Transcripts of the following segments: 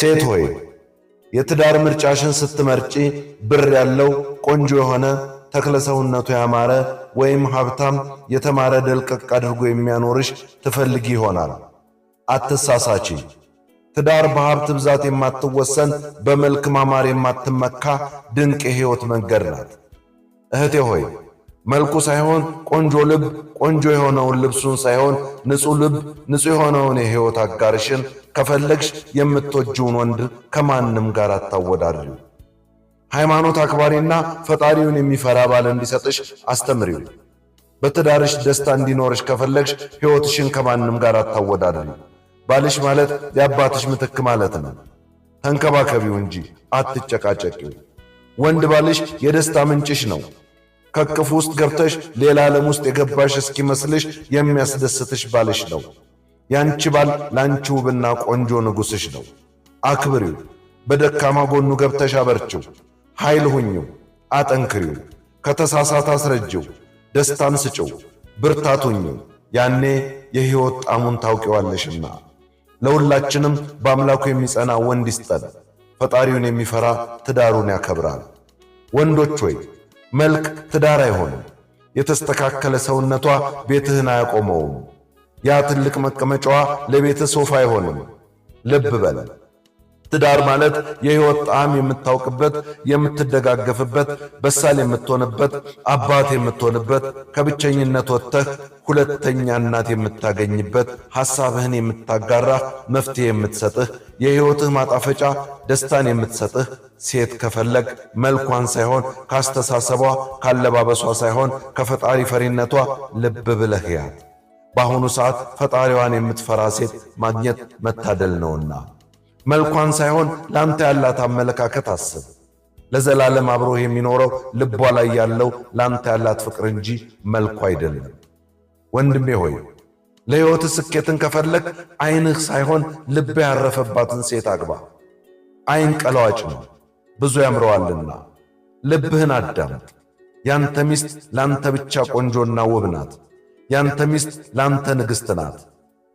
ሴት ሆይ፣ የትዳር ምርጫሽን ስትመርጪ ብር ያለው፣ ቆንጆ የሆነ፣ ተክለ ሰውነቱ ያማረ ወይም ሀብታም፣ የተማረ፣ ደልቀቅ አድርጎ የሚያኖርሽ ትፈልጊ ይሆናል። አትሳሳቺ። ትዳር በሀብት ብዛት የማትወሰን፣ በመልክ ማማር የማትመካ ድንቅ የሕይወት መንገድ ናት። እህቴ ሆይ፣ መልኩ ሳይሆን ቆንጆ ልብ፣ ቆንጆ የሆነውን ልብሱን ሳይሆን ንጹሕ ልብ፣ ንጹሕ የሆነውን የሕይወት አጋርሽን ከፈለግሽ የምትወጂውን ወንድ ከማንም ጋር አታወዳድሪው። ሃይማኖት አክባሪና ፈጣሪውን የሚፈራ ባል እንዲሰጥሽ አስተምሪው። በትዳርሽ ደስታ እንዲኖርሽ ከፈለግሽ ሕይወትሽን ከማንም ጋር አታወዳድሪው። ባልሽ ማለት የአባትሽ ምትክ ማለት ነው። ተንከባከቢው እንጂ አትጨቃጨቂው። ወንድ ባልሽ የደስታ ምንጭሽ ነው። ከእቅፉ ውስጥ ገብተሽ ሌላ ዓለም ውስጥ የገባሽ እስኪመስልሽ የሚያስደስትሽ ባልሽ ነው። ያንቺ ባል ላንቺ ውብና ቆንጆ ንጉሥሽ ነው። አክብሪው። በደካማ ጎኑ ገብተሽ አበርቺው። ኃይል ሁኚው፣ አጠንክሪው። ከተሳሳተ አስረጂው። ደስታን ስጭው፣ ብርታት ሁኚው። ያኔ የሕይወት ጣዕሙን ታውቂዋለሽና። ለሁላችንም በአምላኩ የሚጸና ወንድ ይስጠን። ፈጣሪውን የሚፈራ ትዳሩን ያከብራል። ወንዶች ሆይ፣ መልክ ትዳር አይሆንም። የተስተካከለ ሰውነቷ ቤትህን አያቆመውም። ያ ትልቅ መቀመጫዋ ለቤትህ ሶፋ አይሆንም። ልብ በል። ትዳር ማለት የሕይወት ጣዕም የምታውቅበት፣ የምትደጋገፍበት፣ በሳል የምትሆንበት፣ አባት የምትሆንበት፣ ከብቸኝነት ወጥተህ ሁለተኛ እናት የምታገኝበት፣ ሐሳብህን የምታጋራህ፣ መፍትሄ የምትሰጥህ፣ የሕይወትህ ማጣፈጫ ደስታን የምትሰጥህ ሴት ከፈለግ መልኳን ሳይሆን ካስተሳሰቧ፣ ካለባበሷ ሳይሆን ከፈጣሪ ፈሪነቷ ልብ ብለህ ያት። በአሁኑ ሰዓት ፈጣሪዋን የምትፈራ ሴት ማግኘት መታደል ነውና። መልኳን ሳይሆን ላንተ ያላት አመለካከት አስብ። ለዘላለም አብሮህ የሚኖረው ልቧ ላይ ያለው ላንተ ያላት ፍቅር እንጂ መልኳ አይደለም። ወንድሜ ሆይ፣ ለሕይወትህ ስኬትን ከፈለግ ዓይንህ ሳይሆን ልብህ ያረፈባትን ሴት አግባ። ዓይን ቀለዋጭ ነው፣ ብዙ ያምረዋልና። ልብህን አዳምጥ። ያንተ ሚስት ላንተ ብቻ ቆንጆና ውብ ናት። ያንተ ሚስት ላንተ ንግሥት ናት።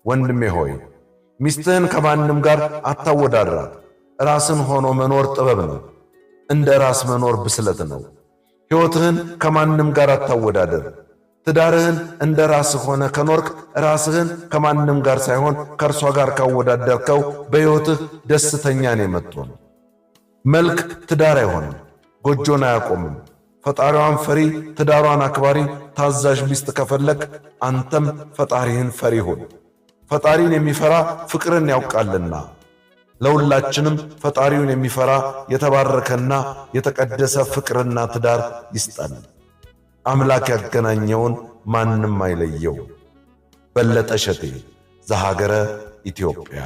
ወንድሜ ሆይ፣ ሚስትህን ከማንም ጋር አታወዳድራት። ራስን ሆኖ መኖር ጥበብ ነው። እንደ ራስ መኖር ብስለት ነው። ሕይወትህን ከማንም ጋር አታወዳድር። ትዳርህን እንደ ራስህ ሆነ ከኖርክ፣ ራስህን ከማንም ጋር ሳይሆን ከእርሷ ጋር ካወዳደርከው በሕይወትህ ደስተኛ ነው የምትሆን። መልክ ትዳር አይሆንም፣ ጎጆን አያቆምም። ፈጣሪዋን ፈሪ፣ ትዳሯን አክባሪ፣ ታዛዥ ሚስት ከፈለግ አንተም ፈጣሪህን ፈሪ ሁን። ፈጣሪን የሚፈራ ፍቅርን ያውቃልና። ለሁላችንም ፈጣሪውን የሚፈራ የተባረከና የተቀደሰ ፍቅርና ትዳር ይስጠን። አምላክ ያገናኘውን ማንም አይለየው። በለጠ ሸቴ ዘሀገረ ኢትዮጵያ።